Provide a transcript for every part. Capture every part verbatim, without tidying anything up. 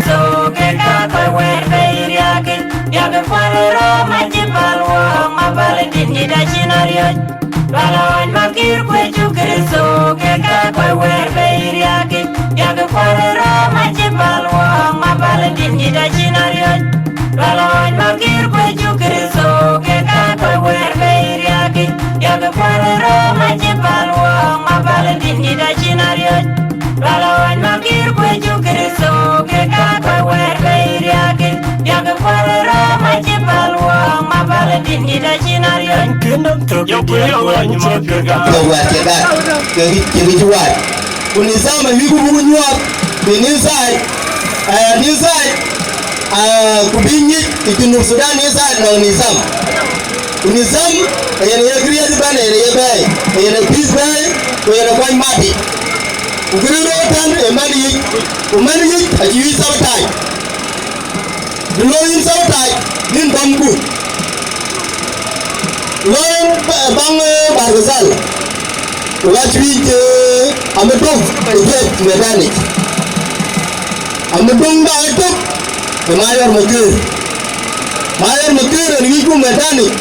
So ke ka kɔc wɛɛr bei riääk, riääk kuar ë Roma cï päl wɔ, ma päl dït dït acïn ariɔ̈c. Dual awany makir kuecu Kërtho, ke ka kɔc wɛɛr bei riääk, riääk kuar ë Roma cï päl wɔ, ma päl dït dït acïn ariɔ̈c. Dual awany makir kuecu Kërtho, ke ka kɔc wɛɛr bei riääk, riääk kuar ë Roma cï päl wɔ, ma päl dït dït acïn ariɔ̈c. Dual awany makir kuecu Kërtho, ke ka kɔc wɛɛr bei riääk, riääk kuar ë Roma cï päl wɔ, ma päl dït dït acïn ariɔ̈c. Kën dom thök, jɔ kuëër awany makir ka. Ke wɛ̈t ke gat, ke ri-, ke ric wac. Ku nidham ayï ku buk nyuɔɔth, bï nidhai, eh, nidhai, ah, ku bï nyic ë Junub Thudan nidhai nɔŋ nidham. Ku nidham, yen ye këriëëc ëbɛ̈n, yen ye bɛ̈ɛ̈i, yen ye peace bɛ̈ɛ̈i, ku yen ye kuany mat yic. Ku kënë rɔt tɛ̈n ë man yic, ku man yic acï wïc sabotage. Të looi yïn sabotage, nïn dɔmku. Looi ba-, baŋ, eh, Bargazal. Ku acï wïc, eh, amëdöŋ ë jɔt Medanic. Amëdöŋ ba ë tök ë Mayɔr Makër. Mayɔr Makër yen wïcku Medanic.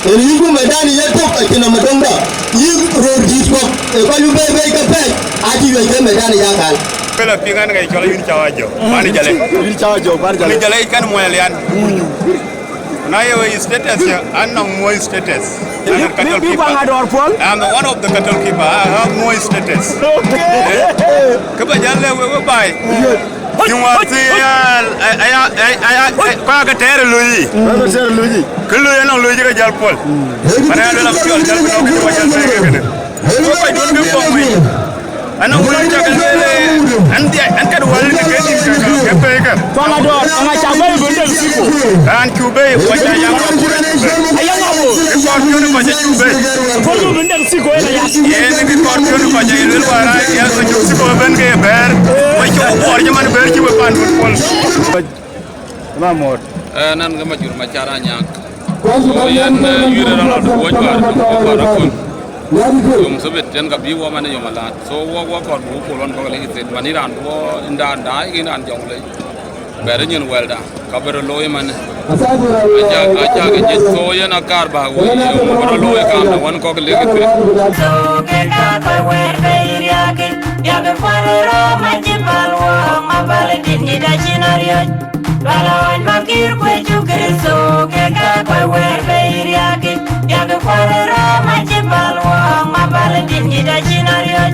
Yen yïku Medanic yetök acïn amëdöŋda, yïk röör dït kɔ̈k ë kɔc bï bɛ̈ɛ̈i bei ke pɛ̈ɛ̈c, acï wiëc ke Medanic akan. Këlë piŋ an, ŋɛc cɔl yïn cä wa jɔ, bani jale. Yïn cä wa jɔ, bani jale. Ni jale kan muɔl yan. Na ye we status ya, an nɔŋ muɔi status. Bi, bi, bi guaŋ adɔɔr puɔl. I'm one of the cattle keeper. I have muɔi status. Okay. Eh? Kë ba jal le we, we bai. Yes. Cï ŋuan thïn aya, aya, aya, aya, aya, kɔc ke tɛɛr ë luui. Kɔc ke tɛɛr ë luui. Kë luui anɔŋ luui cï ke jäl puɔl. Mana ya luel apiɔl jäl bï nɔŋ kë cï wa jäl thëëk kënë. Ku kɔc duɔ̈n ke kɔŋ wei. Anɔŋ kɔc cak lueel, an dhiac, an kat wäl ke ke dhil ke ke pɛ̈i ke. Kɔn adɔɔr, kɔn acak bɛ̈i bï dek siko. Raan cu bɛ̈i, kɔc ca yam abur. Ayam abur. Ke kɔɔr piɔ̈n kɔc acu bɛ̈i. Kɔɔr cu bï dek siko yen aya. Yen ke kɔɔr piɔ̈n kɔc aye lueel wäär aa, ya ke cuk siko ëbɛ̈n ke ye bɛ̈ɛ̈r. Wek cuk kuɔɔr cï man bɛ̈ɛ̈r cï wek paan wut puɔl. Ëmamɔ̈ɔ̈t. Ënɔn ke Majur Macar Anyaŋ. So yen, eh, yïn rɔt lɔ Duɔ̈ɔ̈c wäär, wäär akun. Yom Sabit, yen ka bï wɔ man yom alaat. So wɔ, wɔ kɔɔr buk pol ɣɔn kɔ̈k lek thit, man yïn raan wɔ, yïn raan daai, yïn raan jɔŋ lec. Bɛ̈ɛ̈r nyin wɛlda, ka bï rɔt looi man. Aca, aca ke jiëc, so yen akaar bä woi, yom bï rɔt looi kaam de ɣɔn kɔ̈k lek thit. So ke ka kɔc wɛ̈ɛ̈r bei riääk, riääk kuar rɔ̈m acï päl wɔ, ma päl dït nït acïn ariɔ̈c. Lual awany Makir kuec cuk Kërtho, ke ka kɔc wɛ̈ɛ̈r bei riääk, riääk kuar rɔ̈m acï päl wɔ, ma päl dït nït acïn ariɔ̈c.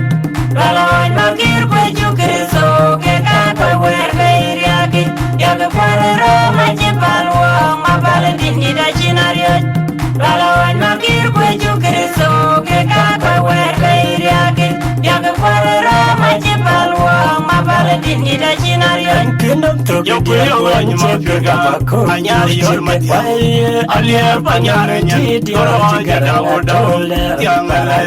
Lual awany Makir kuec cuk Kërtho, ke ka kɔc wɛ̈ɛ̈r bei riääk, riääk kuar rɔ̈m acï päl wɔ, ma päl dït nït acïn ariɔ̈c. Lual awany Makir kuec cuk Kërtho, ke ka kɔc wɛ̈ɛ̈r bei riääk, riääk kuar rɔ̈m acï päl wɔ, ma päl dït nït acïn ariɔ̈c. Kingdom thok diak wany ma pir gama ko anyar yor ma diak. Alier panyar nyen toro ke da wodol. Tiang ale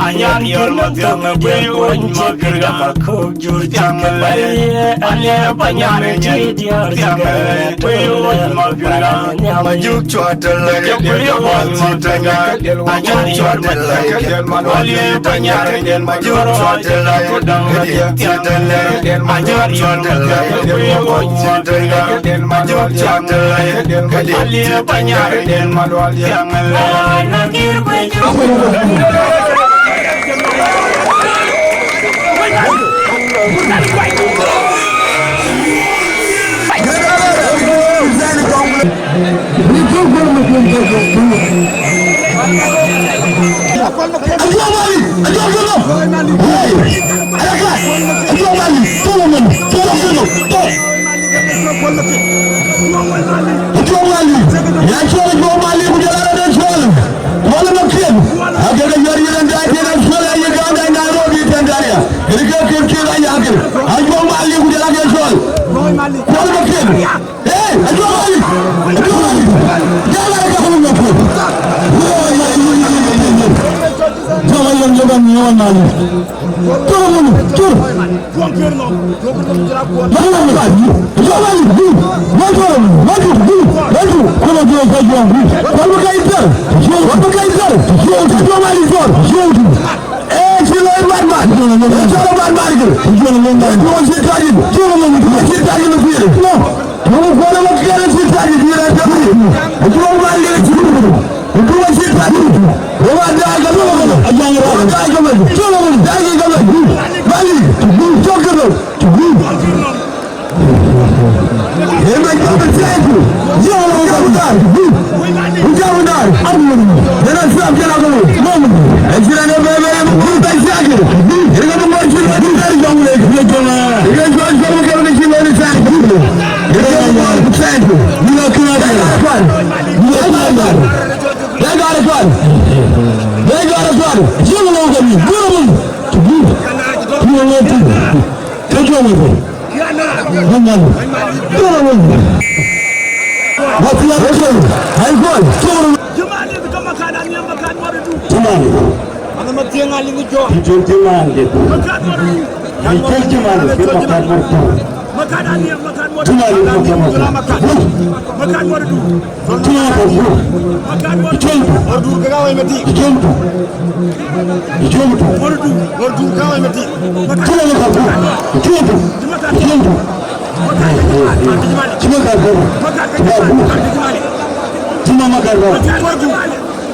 anyar yor ma diak ma diak wany ma pir gama ko jur tiang ale. Alier panyar nyen tiang ale wany ma pir gama. Majuk cuat ale ke dia wany ma tanga. Anyar yor ma diak. Alier panyar nyen majuk cuat ale ke dia. Hey, Ajuɔŋ Malik. Ajuɔŋ Malik. Jɔl a ka wun na puɔ̈u. Jɔl a yɔn jɔl a nyɔn Malik. Jɔl a wun, jɔl. Jɔl a wun. Ajuɔŋ Malik. Watu, watu, watu. Kuna jɔl ka jɔl. Watu ka itar. Jɔl, watu ka itar. Jɔl, Ajuɔŋ Malik jɔl. Jɔl. Eh, cï loi Batman. Eh, cɔl Batman kë. Tuɔɔc cï tac yïn. Tuɔɔc cï tac yïn pïïr. No. Tuɔɔc kuɔn ë Makiɛɛr cï tac yïn, yïn ë tac yïn. Tuɔɔc Batman kë cï. Tuɔɔc cï tac yïn. Wek aa daai ke bɛ̈n. Wek aa daai ke bɛ̈n. Daai ke bɛ̈n. Bali. Cɔk ke bɛ̈n. Ema jɔk thank you. Yo, Muktar. Muktar. Amin. Dena fiam jela ko. Mom. Ejira ne bebe. Muktar thank you. Ejira ne mo jira ne jong le. Ejira jong jong ke ne jira ne thank you. Ejira mo thank you. Ni la kina da. Ni la kina da. Dega da kwan. Dega da kwan. Jira mo ko ni. Jira mo. Jira mo. Jira mo. Tuma ni ko kama ko. Tuma ko ko. Ichol ko. Ichol ko. Ichol ko. Tuma ko ko. Ichol ko. Ichol ko. Tuma ko ko. Tuma ko. Tuma ma ko ko.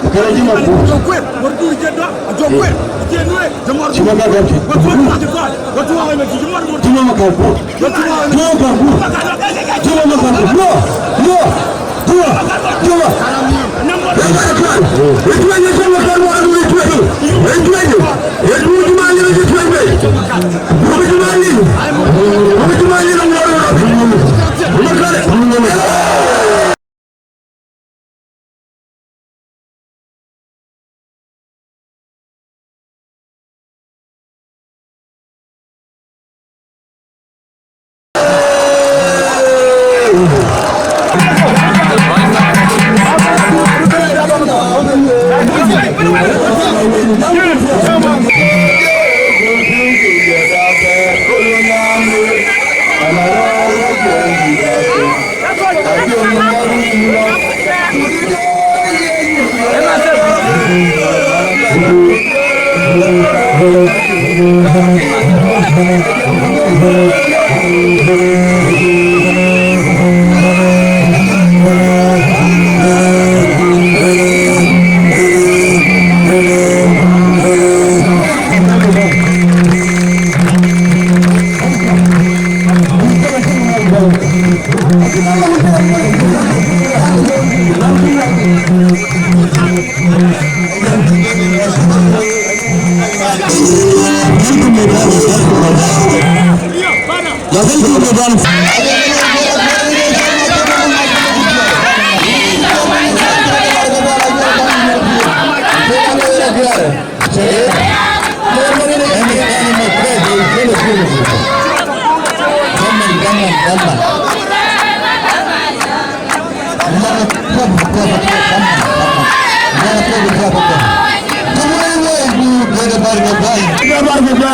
Kala jima ko. Jɔkuer, wor du jɛ dɔ, jɔkuer, jɛ nue, jɛ mɔr. Jima ka ka. Wor du jɛ dɔ, wor du wa me jɛ mɔr. Jima ma ka ko. Wor du wa me. Jima ka ko. Jima ma ka ko. No, no. Jima, jima. Number. Jima ka ko. Jima ka ko. Jima ka ko. Jima ka ko. Jima ka ko.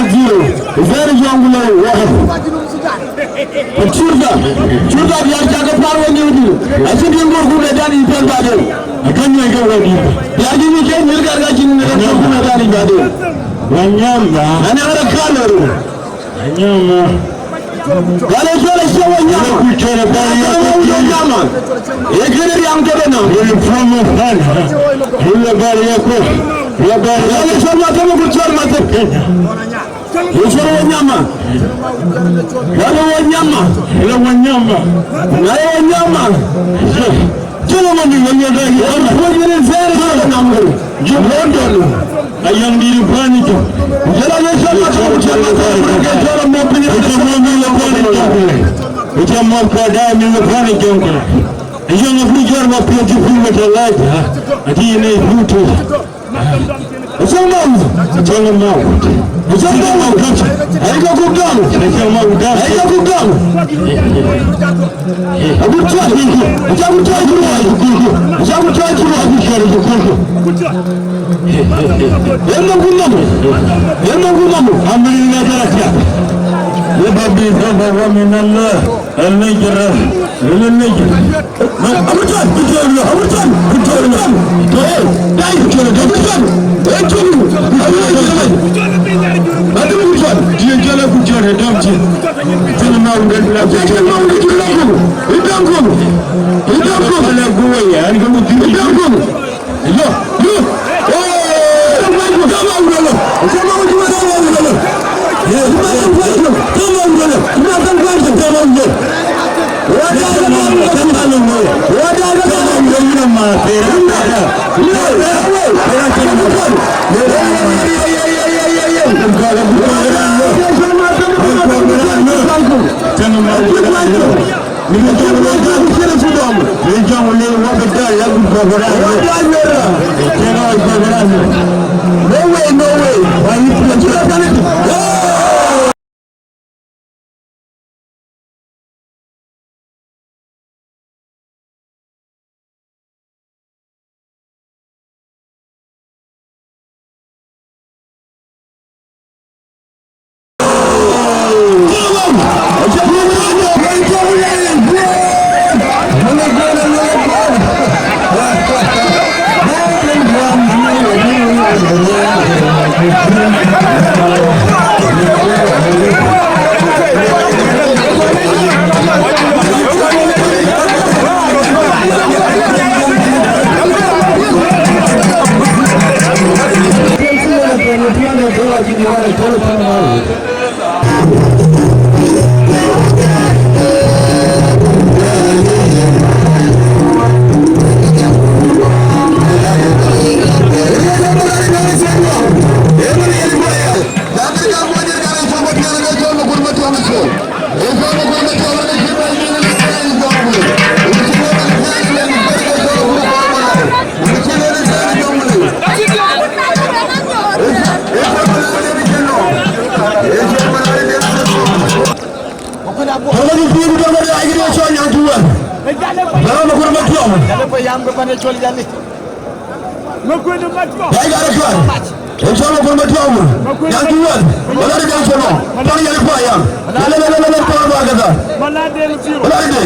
Zero, zero, Jonglei, one. Shurta, shurta biar cak ke par wek niu dït. Acïn diɛn gor kun ë dan yï piɛth baden. Akan nyuɛc ke wek dït. Biar cï nyuc ke nyuc kar ka cïn ë dan gor kun ë dan yï baden. Wanyama. Ana ara kalo. Wanyama. Gale jole sia wanyama. Ku cere bari ya ku wanyama. Ye kene riang to de na. Ye promo fan. Ye bari ya ku. Ye bari ya. Gale jole ma to ku jole ma to. Yusuf Wanyama. Yusuf Wanyama. Yusuf Wanyama. Yusuf Wanyama. Jolo mami wanyama. Yusuf Wanyama. Jolo mami. Ayam diri pani jo. Jolo Yusuf Wanyama. Jolo mami. Yusuf Wanyama. Yusuf Wanyama. Yusuf Wanyama. Yusuf Wanyama. Ati yine hutu. Acang Maut. Acang Maut. Acang Maut. Aika kuk dam. Acang Maut dam. Aika kuk dam. Agut tuai. Acang tuai kuru. Acang tuai kuru. Acang tuai kuru. Yenda kunam. Yenda kunam. Amri na daraja. Ye babi zaba wa min Allah. Al-Najra. Al-Najra. Abutan, Abutan, Abutan, Abutan. Eh, dai, Abutan, Abutan. Eh, Abutan. Abutan. Dia jalan Abutan, eh, dam je. Jalan mau, dia jalan mau, dia jalan mau. Eh, dam kau. Eh, dam kau. Kalau gua ya, kamu diri. Eh, dam kau. Yo, yo. Eh, dam kau. Dam kau. No way, no way. Tɔ̈ lɔ bï pïïr ku tɔ̈ lɔ de ayï de cɔl nyaŋ tuwɛn. Bä rɔm akur bä tuɔm. Yai garë tuɛn. Ë cɔl Makur Matiɔp, nyan cï wɛ̈t, wala de cɔl nɔ, tɔŋ yɛn kuɔ yam. Lelelelele, tɔŋ Bahr el Ghazal. Wala de.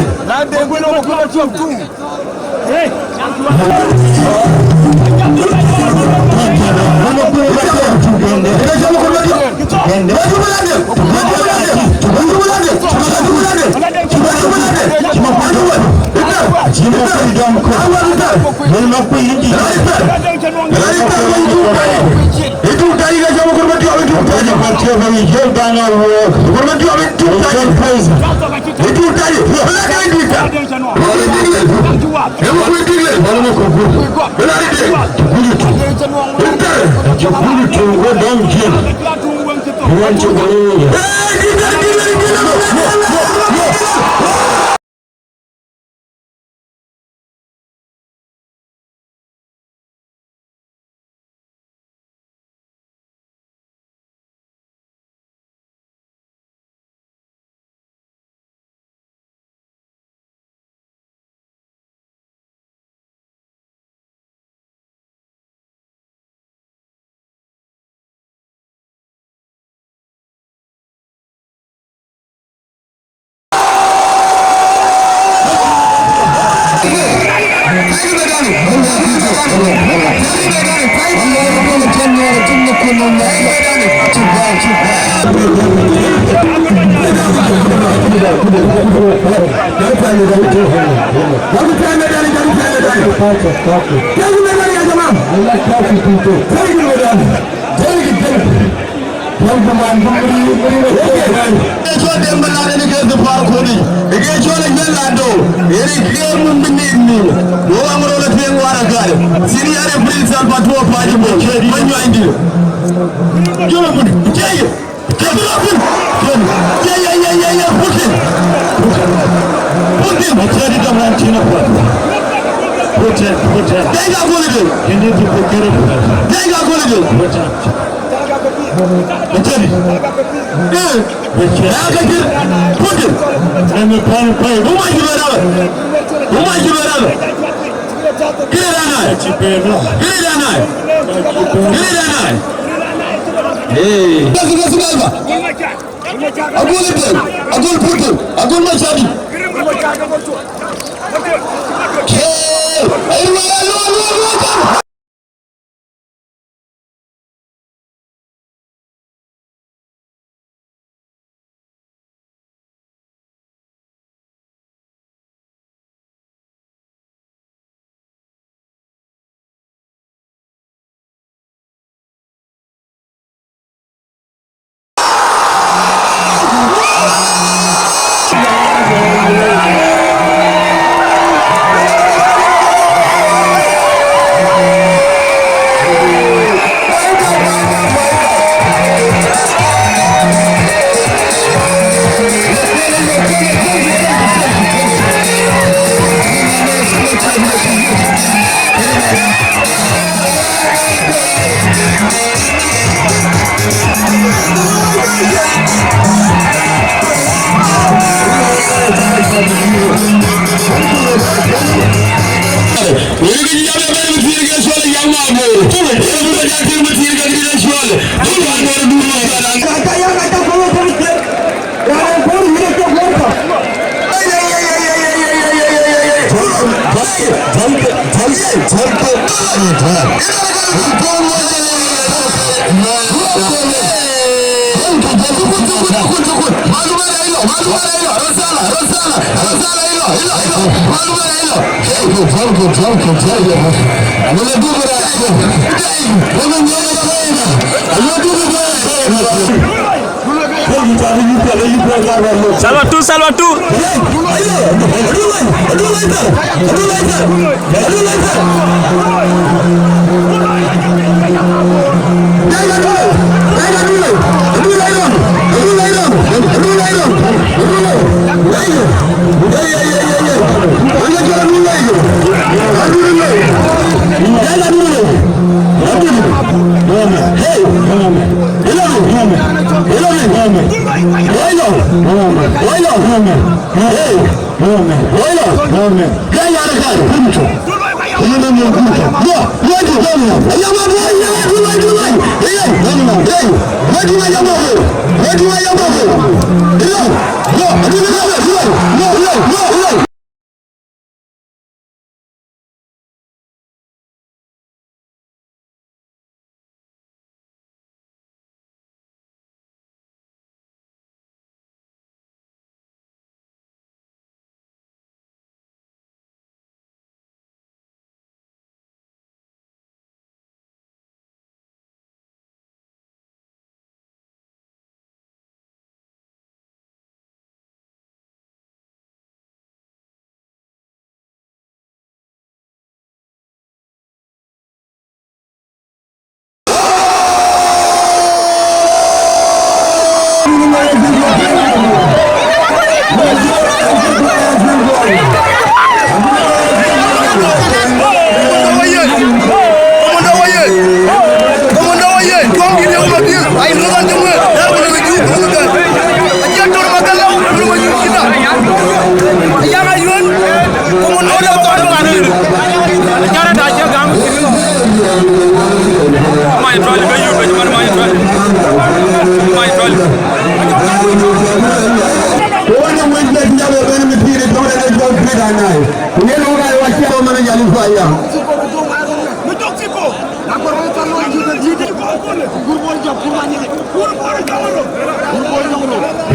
Ë cɔl Deŋ Bɛ̈n Laat ënë ke dhupar kuni. Ë ke cɔl ë Nyuɛn Laat do. Ënë ke mun bï nik nim. Wo ɣaŋ rol ë tueŋ war agar. Senior referee Salva Tuɔ Pac Bol. Ma nyuany dï. Jɔl bun. Jai. Jai. Jai. Jai. Jai. Jai. Jai. Putin. Putin. Putin. Putin. Putin. Putin. Jai ka gol de. You need to be careful. Jai ka gol de. Putin. Putin. Eh. Ya ka jir. Putin. Ënë pɛ̈l pɛ̈i. Wuma jibera. Wuma jibera. Kile danai. Kile danai. Kile danai. Hey. Basi, basi, baba. Agul Putin. Agul Putin. Agul Machadi. Hey. Hey, Salva tu, Salva tu.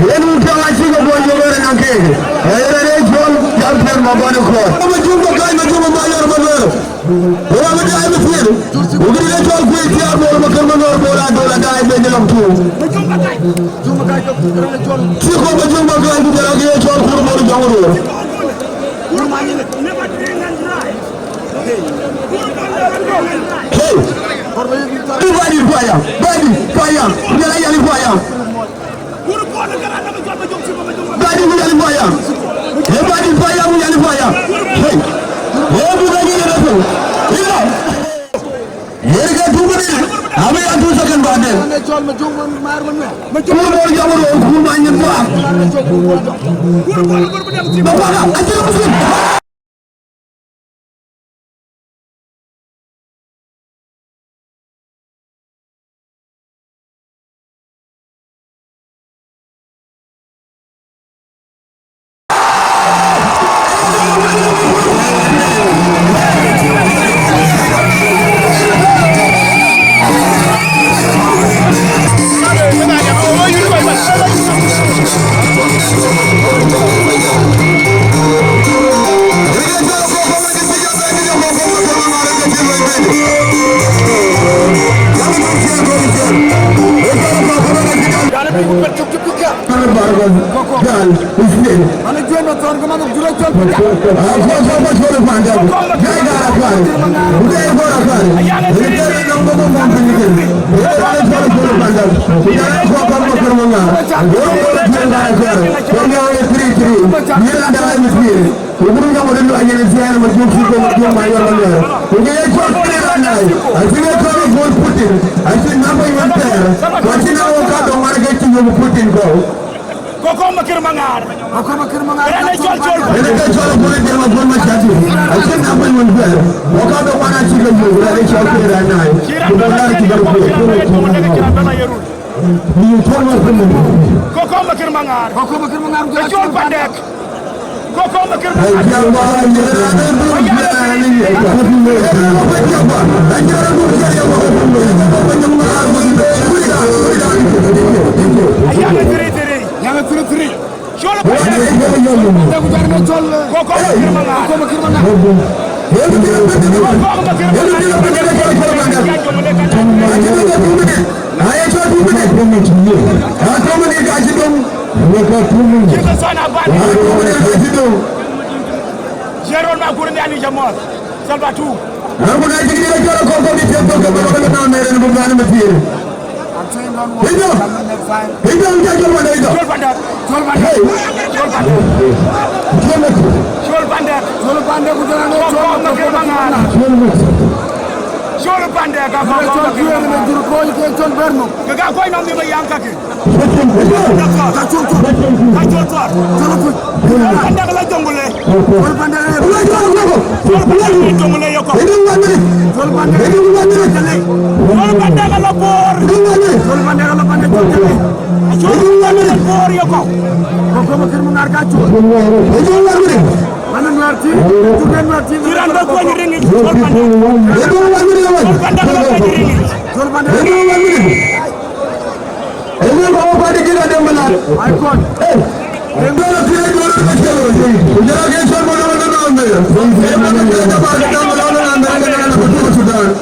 Yen wun piɔ̈u acï ke bɔ̈ yök ënɔŋ keek, ee yen ë cɔl Jean Pierre Mabɔn ë kɔɔr. Majung Bakai, Majung Mayor Manuel. Wala mi daai mi thiëër. Wukï ë cɔl kuic thiaar Bol Makër Manuel, Bol Adol adaai beny lɔŋ tuŋ. Cï kɔ̈k Majung Bakai ku jɔl akï ë cɔl Kur Bol Jɔŋ Ruɔ̈ɔ̈r. Hey! Badi fire! Badi fire! Nyala yani fire! Badi ku yani fire! Hey, badi fire ku yani fire! Hey! Hey, bu ka nyina na tu. Ila. Yeri ka tu badi. Abi ya tu second badi. Kur Bol Jɔŋ Ruɔ̈ɔ̈r, Kur ma nyin ba. Ba ba ka, a ti ku. Three three. Wukuru jɔŋ rin luany yen thiaan Majung Cï Bol Majung Mayor Manuel. Ku ke ye cɔl Putin raan nai. Acï ke cɔl Bol Putin. Acï namba yen thɛɛr. Ku acï na wok ka dɔŋ wan ke cï yök Putin kɔ̈u. Koko Makir Maŋar. Koko Makir Maŋar. Raan ë cɔl cɔl. Yen ke cɔl Bol Deŋ Abol Macati. Acï namba yen thɛɛr. Wok ka dɔŋ wan acï ke yök raan ë cɔl Putin raan nai. Ku dɔŋ lar cï bɛ̈n kueer. Koko Makir Maŋar. Koko Makir Maŋar. Col Pandek. Koko Makir Maŋar. Ayana three three. Col Pandek. Koko Makir Maŋar. Koko Makir Maŋar. Aye cɔl two minutes. Two minutes. Two minutes ka cï döŋ. Two minutes. Cï ke thɔn aban. Two minutes ka cï döŋ. Jerol ma kur nhial ni jamɔt. Salva two. Aku na cï ke cɔl kɔk kɔk cï tiɛp kɔk kɔk kɔk na meren bu gan me thier. Ido. Ido ja cɔl wanda ido. Col panda. Col panda. Hey. Col panda. Col panda. Col panda ku jana no col panda. Col panda. Col pande ka kɔc, col kueer në jur kɔc ke col bɛ̈r nhom. Ke ka kɔc nɔm dhim ë yam kakë. Ka col tuɔr. Ka col tuɔr. Col kuc. Pande ka la Jonglei. Col pande ka la Jonglei. Col pande ka la Jonglei yokɔ. Col pande ka la Jonglei. Col pande ka la pande col Jonglei. Col pande ka la pande yokɔ. Kɔkɔ ma kër mu ŋar ka col. Cï raan bä kuany riŋ yic, col pande. Col pande ka bä kuany riŋ yic. Sudan.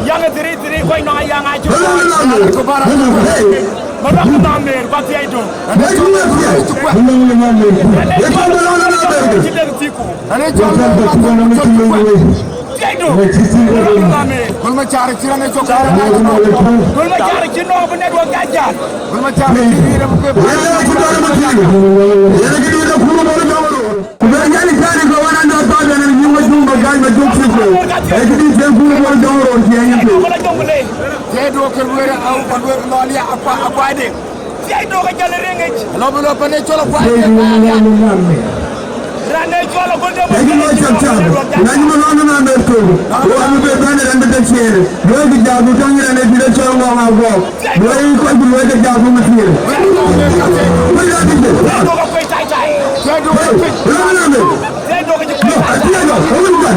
Yang three three kɔc nɔŋ ayaŋ acï. Hey. Malɔŋ Namer, ba thiai do. Ane cɔl, ane cɔl Malɔŋ Namer. Ci dek thiku. Ane cɔl Malɔŋ Namer. Thiai do. Malɔŋ Namer. Gol ma car ci rane cok. Gol ma car ci no bne do gaja. Gol ma car ci rane cok. Yene ki do da kuru bol jawro. Ku bɛ nyani tani ko wana ndo pa bɛ na ni ma jumba gai ma jumba siko. E ki di ten kuru bol jawro ti ayi. Thiai do ke luere au ka luere lɔl ya akwa, akwa de. Thiai do ke jal riŋ yic. Lo bi lo pane cɔl akwa de. Rane cɔl akwa de. E ki lo chap chap. Na ni ma lo na na be to. Lo ami be bane rande de chere. Lo ki jabu tong rande bi de cɔl wa wa go. Lo yi ko bi lo ke jabu mi chere. Ko ya bi de. Thiai do ke kwe tai tai. Thiai do ke kwe. Lo na me. Thiai do ke kwe tai tai. Lo, a thiai do. Ko mi ba.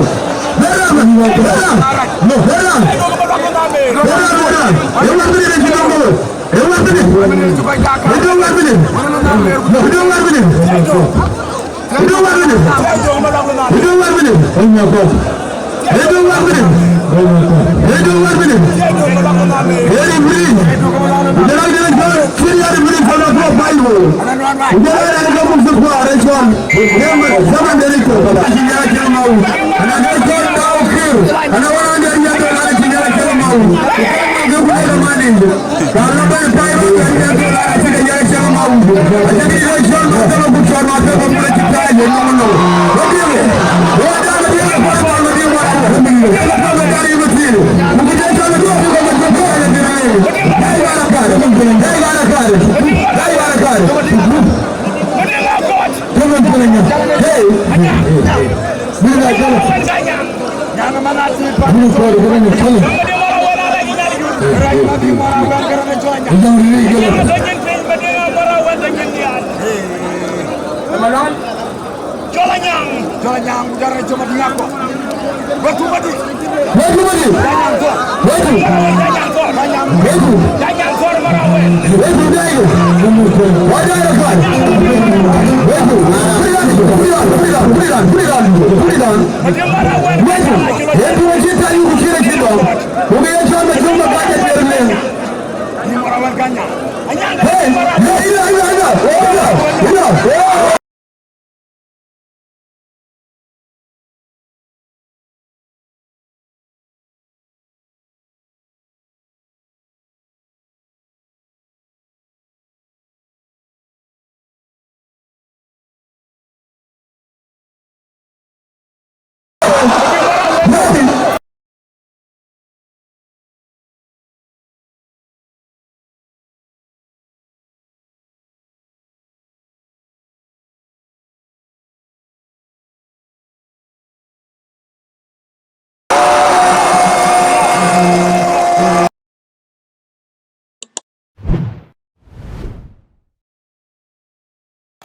Bera me. Bera. Lo, bera. Thiai do ke ba ko na me. Bera, bera. Yo ma bi de ki do mo. Ë wɛ̈t bï dït. Ë döŋ wɛ̈t bï dït. Ë döŋ wɛ̈t bï dït. Ë döŋ wɛ̈t bï dït. Ë döŋ wɛ̈t bï dït. Ë döŋ wɛ̈t bï dït. Ë döŋ wɛ̈t bï dït. Ë referee. Ku jɔl a jɔl a jɔl, cïn ya referee kɔn a bɔ̈ baai wou. Ku jɔl a rɛ̈n ke muk thuk kuaar ë cɔl. Ë mɛn, zaman de rik kɔ̈k. Acï ya cïn ma wut. Ana ke cɔl Daw Kiir. Ana wala de ya de la cïn ya cïn ma wut. Ke ku de man in. Hey! Malɔn. Cɔl Anyaŋ. Cɔl Anyaŋ, ku jɔl rɛc cɔm adï ŋak kɔ̈k. Wetu madï. Wetu madï. Anyaŋ kɔ̈k. Wetu. Anyaŋ kɔ̈k. Wetu. Anyaŋ kɔ̈k mara wɛn. Wetu dai. Wa dai rɛc kɔ̈k. Wetu. Put it down, put it down, put it down, put it down, put it down, put it down. Wetu. Yetu wa cï tany ku cï rɛc cï dɔm. Ku ke ye cɔl me cɔm me bac ater leŋ. Hey, hey, ina, ina, ina. Ina, ina.